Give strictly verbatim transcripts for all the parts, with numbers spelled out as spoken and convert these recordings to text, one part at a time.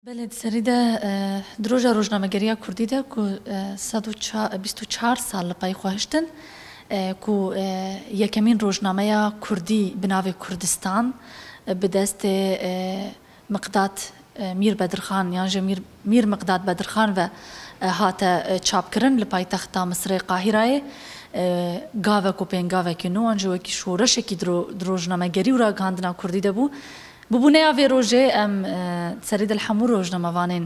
Belê, di serî de, e, di roja rojnamegeriya kurdî de ku, e, sed û çar, bîst û çar sal li pey xwe hiştin, e, ku, e, yekemîn rojnameya kurdî bi navê Kurdistan, e, bi destê, e, Miqdad, e, Mîr Bedirxan yan jî Mîr, Mîr Miqdad Bedirxan ve, e, hate, e, çapkirin li paytexta Misirê Qahîrayê. E, gavek û pêngavekî nû an jî wekî şoreşekî di ro-, di rojnamegerî û ragihandina kurdî de bû. Bi bûneya vê rojê em, e, serî de li hemû rojnamevanên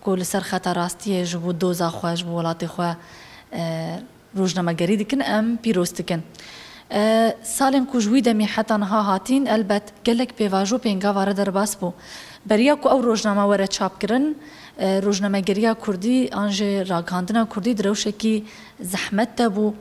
ku li ser xeta rastiyê ji bo doza xwe, ji bo welatê xwe, e, rojnamegerî dikin, em pîroz dikin. E, salên ku ji wî demî heta niha hatîn, elbet gelek pêvajo pêngava re derbas bû. Beriya ku ew rojname were çapkirin, e, rojnamegeriya kurdî an jî ragihandina kurdî di rewşekî zehmet de bû.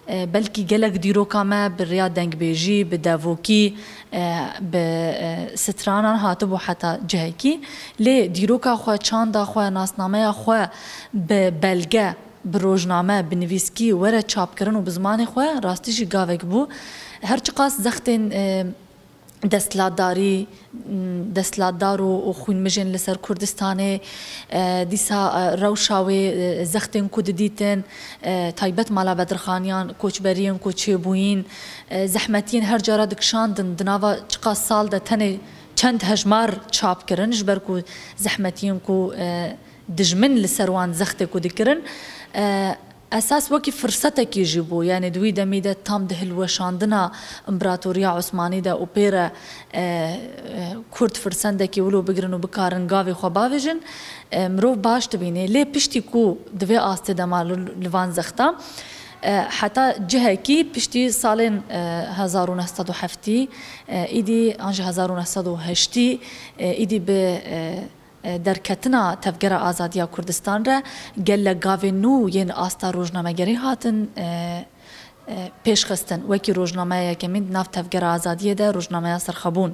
E, belkî gelek dîroka me bi rêya dengbêjî, bi devokî, e, bi, e, stranan hatibû heta cihekî. Lê dîroka xwe, çanda xwe, nasnameya xwe bi belge, bi rojname, bi nivîskî were çapkirin û bi zimanê xwe rastî jî gavek bû. Her çiqas zextên, e, desthilatdarî, desthilatdar û, û xwînmijên li ser Kurdistanê, e, dîsa, e, rewşa wê, e, zextên ku didîtin, e, taybet mala Bedirxaniyan, koçberiyên ku çêbûyîn, e, zehmetiyên her cara dikişandin, di nava çiqas sal de tenê çend hejmar çap kirin, ji ber ku zehmetiyên ku, e, dijmin li ser wan zextê ku dikirin, e, esas wekî firsetekî jî bû. Yanî di wî demî de tam di hilweşandina împeratoriya Osmanî de û pê re, e, e, Kurd firsendekî wilo bigirin û bikarin gavê xwe bavêjin, e, mirov baş dibînê. Lê piştî ku di vê astê de ma li, li van zexta, e, heta cihekî piştî salên, e, hezar û neh sed û heftî, e, îdî an jî hezar û neh sed û heştî, e, îdî bi, e, e, derketina Tevgera Azadiya Kurdistan re gelek gavên nû yên asta rojnamegerî hatin, e, e, pêşxistin. Wekî rojnameya yekemîn di nav Tevgera Azadiyê de rojnameya Serxebûn.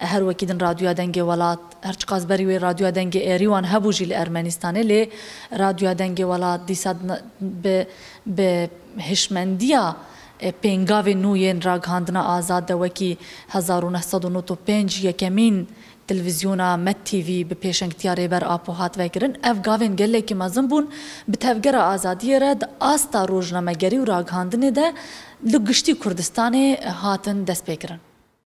E, her wekî din Radyoya Dengê Welat, her çiqas berî wê Radyoya Dengê Êrîwan hebû jî li Ermenistanê, lê Radyoya Dengê Welat dîsa di na-, bi, bi hişmendiya, e, pêngavên nû yên ragihandina azad de wekî hezar û neh sed û nod û pênc yekemîn televîzyona Med T V bi pêşengtiya Rêber Apo hat vekirin. Ev gavên gelekî mezin bûn, bi Tevgera Azadiyê re di asta rojnamegerî û ragihandinê de li giştî Kurdistanê hatin destpêkirin.